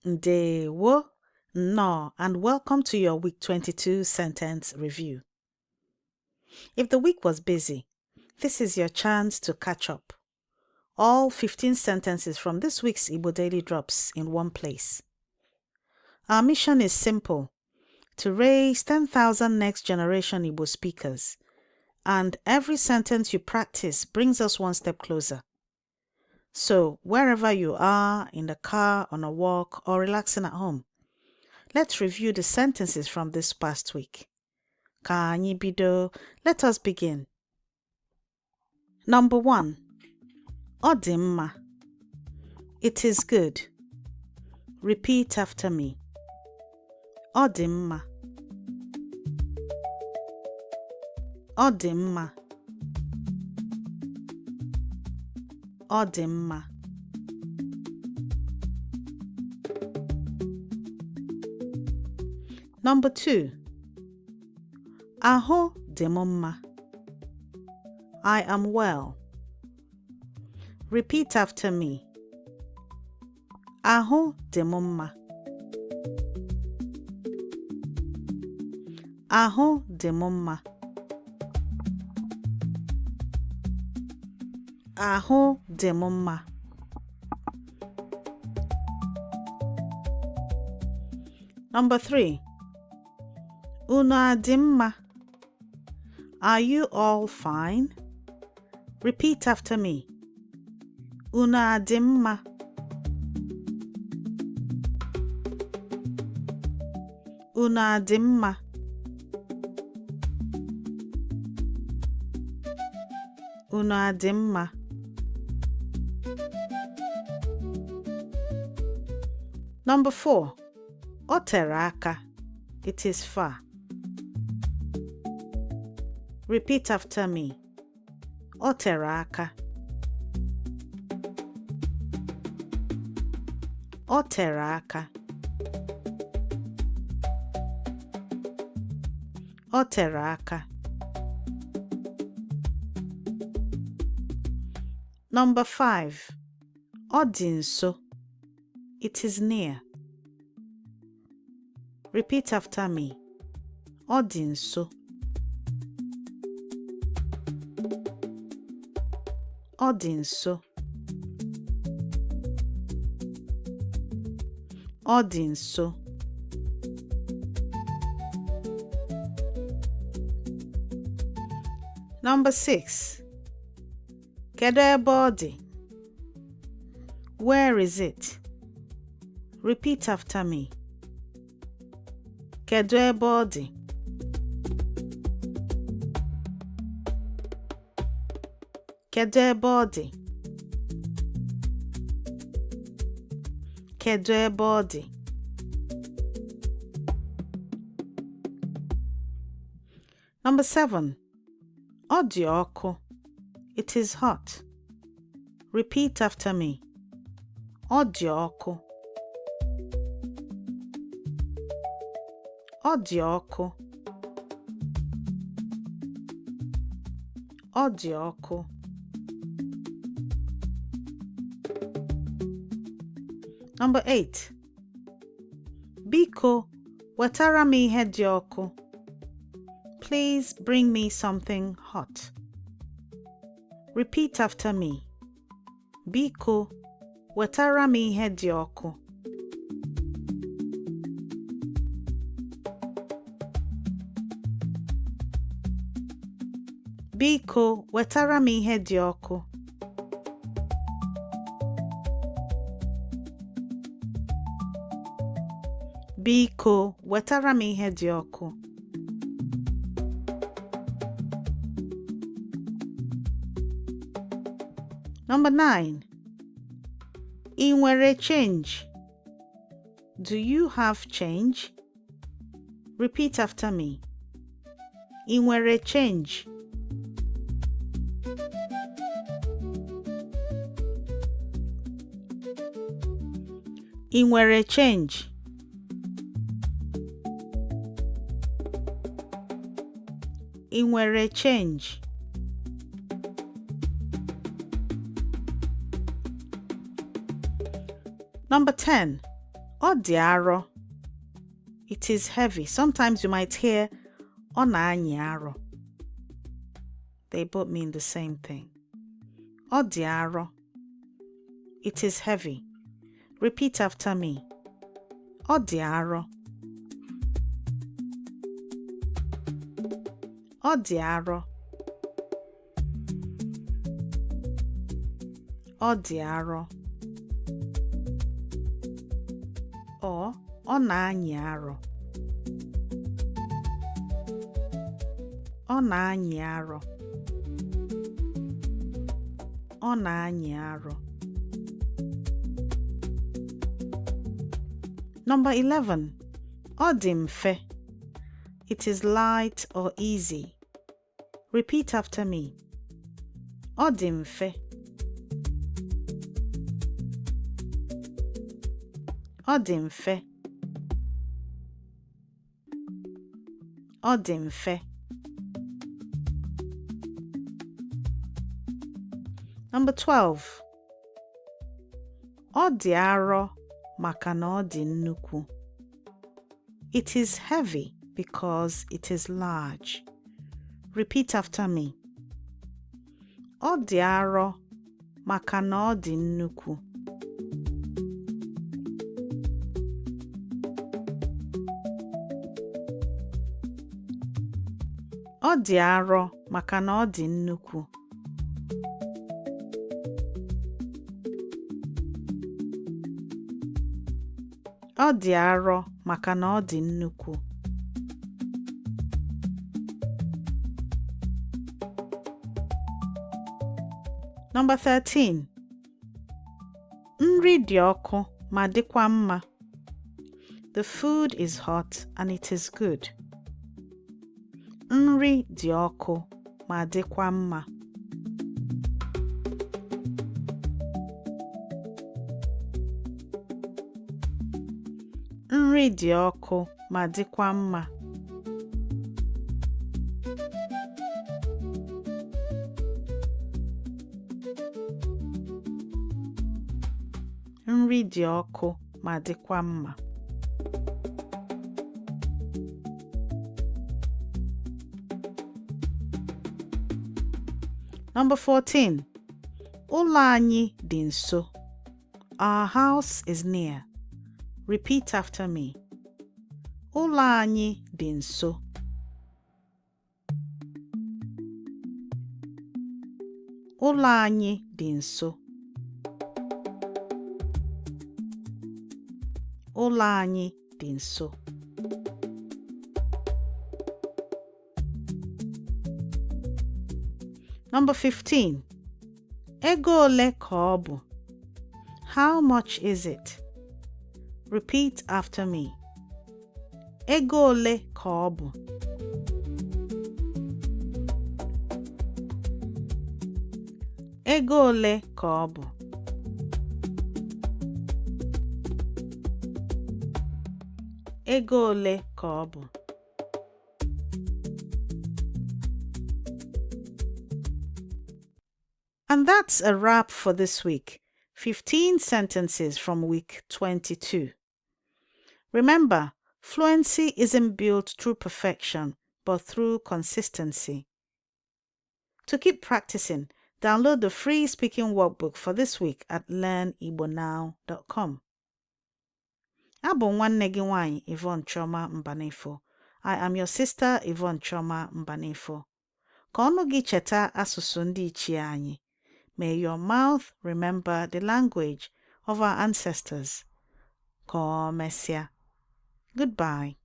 Ndewo, no, and welcome to your week 22 sentence review. If the week was busy, this is your chance to catch up. All 15 sentences from this week's Igbo Daily Drops in one place. Our mission is simple: to raise 10,000 next generation Igbo speakers, and every sentence you practice brings us one step closer. So, wherever you are, in the car, on a walk, or relaxing at home, let's review the sentences from this past week. Ka anyị bido. Let us begin. Number 1. Ọ dị mma. It is good. Repeat after me. Ọ dị mma. Ọ dị mma. Ọ dị mma. Number 2. Ahụ dị m mma. I am well. Repeat after me. Ahụ dị m mma. Ahụ dị m mma. Ahụ dị m mma. Number 3. Unu adị mma. Are you all fine? Repeat after me. Unu adị mma. Unu adị mma. Unu adị mma. Number 4. O tere aka. It is far. Repeat after me. O tere aka. O tere aka. O tere aka. Number 5. Ọ dị nso. It is near. Repeat after me. Ọ dị nso. Ọ dị nso. Ọ dị nso. Number 6. Kedu ebe ọ dị? Where is it? Repeat after me. Kedu ebe ọ dị? Kedu ebe ọ dị? Kedu ebe ọ dị? Number 7. Ọ dị ọkụ. It is hot. Repeat after me. Ọ dị ọkụ. Ọ dị ọkụ. Ọ dị ọkụ. Number 8. Biko, wetara m ihe dị ọkụ. Please bring me something hot. Repeat after me. Biko, wetara m ihe dị ọkụ. Biko, wetara m ihe dị ọkụ. Biko, wetara m ihe dị ọkụ. Number 9. Ị nwere change? Do you have change? Repeat after me. Ị nwere change? Ị nwere change? Ị nwere change? Number 10. Ọ dị arọ. It is heavy. Sometimes you might hear ọ na-anyị arọ. They both mean the same thing. Ọ dị arọ. It is heavy. Repeat after me. Ọ dị arọ. Ọ dị arọ. Ọ dị arọ. Or ọ na-anyị arọ. Ọ na-anyị arọ. Ọ na-anyị arọ. Number 11. Ọ dị mfe. It is light or easy. Repeat after me. Ọ dị mfe. Ọ dị mfe. Ọ dị mfe. Number 12. Ọ dị arọ maka na ọ dị nnukwu. It is heavy because it is large. Repeat after me. Ọ dị arọ maka na ọ dị nnukwu. Ọ dị arọ maka na ọ dị nnukwu. Ọ dị arọ maka na ọ dị nnukwu. Number 13. Nri dị ọkụ ma dịkwa mma. The food is hot and it is good. Nri dị ọkụ ma dịkwa mma. Nri dị ọkụ ma dịkwa mma. Nri dị ọkụ ma dịkwa mma. Number 14. Ụlọ anyị dị nso. Our house is near. Repeat after me. Ụlọ anyị dị nso. Ụlọ anyị dị nso. Ụlọ anyị dị nso. Number 15. Ego ole ka ọ bụ? How much is it? Repeat after me. Ego ole ka ọ bụ? Ego ole ka ọ bụ? Ego ole ka ọ bụ? And that's a wrap for this week. 15 sentences from week 22. Remember, fluency isn't built through perfection, but through consistency. To keep practicing, download the free speaking workbook for this week at learnigbonow.com. Abụ nwanne gị nwanyị Yvonne Chioma Mbanefo. I am your sister Yvonne Chioma Mbanefo. Ka ọnụ gị cheta asụsụ ndị ichie anyị. May your mouth remember the language of our ancestors. Ka o mesịa. Goodbye.